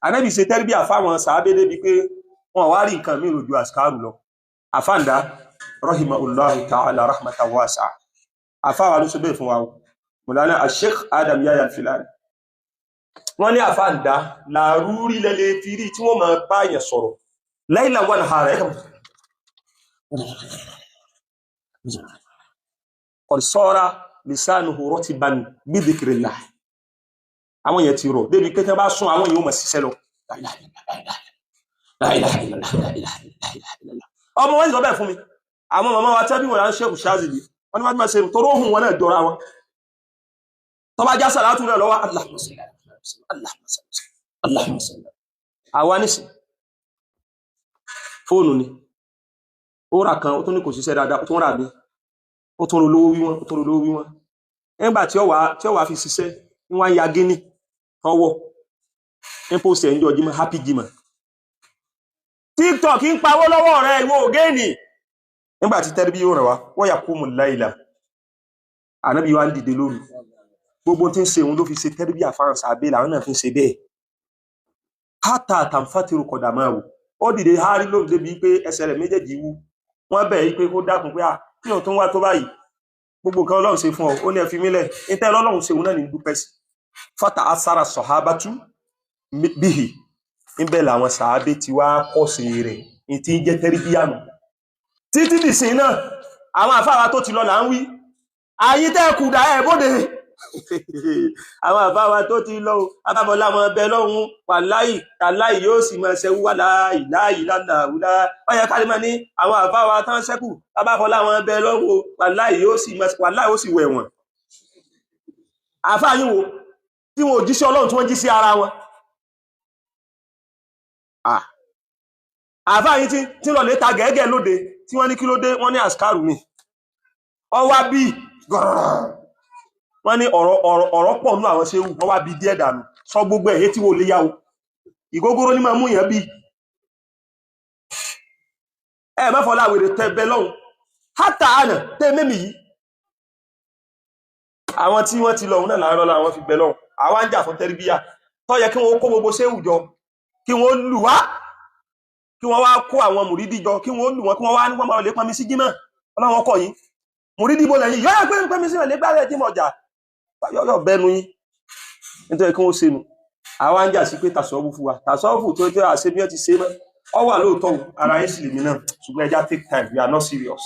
Ànábì ṣe tẹ́rìbíà fáwọn sàábé débi pé wọn wá rí nǹkan míì rojú àsìkárù lọ. Àfáǹdá rahimahullahu ta'ala rahmatan wasi'a, àfáwà ló sọ bẹ́ẹ̀ fún wa o, Mọ̀lánà Sheikh Adam Yahya Al-Filani. Wọ́n ní àfáǹdá làrúrí lẹ́lẹ́ fi rí tí wọ́n máa bá yẹn sọ̀rọ̀ láìla wà ní ààrẹ kọ̀sọ́ra lisanuhu ratiban bi dhikrillah. Àwọn yẹn ti rọ̀ débi pé tí wọ́n bá sún, àwọn yẹn ó máa ṣiṣẹ́ lọ. Ọmọ wọn sọ bẹ́ẹ̀ fún mi, àwọn màmá wa tẹ́bí wọn là ń ṣẹ́kù ṣáàzìlì, wọ́n ní wọ́n ti máa ṣe toró ohun wọn náà jọra wọn. Tọ́ba já sàlátù náà lọ́wọ́, Allahumma salli ala Allahumma salli, Allahumma salli. Àwa nísìn, fóònù ni ó rà kan, ó tún ní kò ṣiṣẹ́ dáadáa, ó tún rà mí, ó tún rolówó wíwọ́n, ó tún rolówó wíwọ́n. Nígbà tí ó wà fi ṣiṣẹ́ ní wọ́n á ya gíní tọwọ́ ní post ẹ̀ ń jọ jímọ̀, happy jímọ̀. TikTok ń pawó lọ́wọ́ rẹ̀, ìwọ ògéènì. Nígbà tí tẹ́rìbí yóò rẹ̀ wá, wọ́n yà kú mu láìla, ànábì wa ń dìde lóru. Gbogbo tí ń ṣe òun ló fi ṣe tẹ́rìbí àfáàn sàbẹ̀ làwọn náà fi ń ṣe bẹ́ẹ̀. Hátà tàǹfàtìrù kọ̀dà máa wò ó dìde hárí lóru débi pé ẹsẹ̀ rẹ̀ méjèèjì wú. Wọ́n bẹ̀ yí pé kó dákun pé à kí òun tó ń wá tó báyìí, gbogbo nǹkan Ọlọ́run ṣe fún ọ. Ó ní ẹ fi mí lẹ̀, níta Ọlọ́run ṣe òun náà ní dúpẹ́ sí. Fata asara sọ̀hábátú bíhì, níbẹ̀ làwọn sàábé ti wá kọ́sì rẹ̀ ní tí ń jẹ́ tẹ́ríbíyànù títí dìsín náà. Àwọn àfáà tó ti lọ là ń wí ayé tẹ́ kù dà ẹ̀ bóde. Àwọn àfáà tó ti lọ o, abábọ́lá wọn bẹ lọ́hùn, wàláì tàláì yóò sì máa ṣẹ́wó wà láì láì lálàúlá. Ó yẹ kárí máa ní àwọn àfáà tán ṣẹ́kù, abábọ́lá wọn bẹ lọ́hùn o, wàláì yóò sì máa, wàláì ó sì wẹ̀ wọ̀n. Àfáà yín wo tí wọn ò jí sí Ọlọ́run, tí wọ́n jí sí ara wọn. Àfáà yín tí lọ lè ta gẹ́gẹ́ lóde, tí wọ́n ní kí ló dé, wọ́n ní àsìkárù ni ọwá bí gọ̀rọ̀rọ̀. Wọ́n ní ọ̀rọ̀ ọ̀rọ̀ ọ̀rọ̀ pọ̀ nú àwọn ṣéwù, wọ́n wá bí díẹ̀ dànù sọ gbogbo ẹ̀ tí wò lè yá o. Ìgógóró ní máa mú yẹn bí ẹ mẹ́fọ́lá wèrè tẹ bẹ lọ́hùn hátà àná tẹ mẹ́mì yìí. Àwọn tí wọ́n ti lọ òun náà láàárọ̀ làwọn fi bẹ lọ́hùn. Àwa ń jà fún tẹ́rìbíyà tó yẹ kí wọ́n kó gbogbo ṣéwù jọ, kí wọ́n lù wá, kí wọ́n wá kó àwọn mùrídìí jọ, kí wọ́n lù wọ́n, kí wọ́n wá ní wọ́n máa lè pọnmi sí jímọ̀. Ọlọ́run kọ̀ yín mùrídìí bó lẹ́yìn yọ́yà pé ń pọnmi sí ọ̀lẹ́ gbálẹ̀ jímọ̀ ọjà yọ́yọ̀ bẹ́nu yín nítorí kí wọ́n ṣe nu. Àwa ń jà sí pé tàṣọ́wù fún wa, tàṣọ́wù tó jẹ́ àṣẹ bí wọ́n ti ṣe mọ́ ọ wà lóòótọ́ o, ara yín sì lèmi náà, ṣùgbọ́n ẹja take time, we are not serious.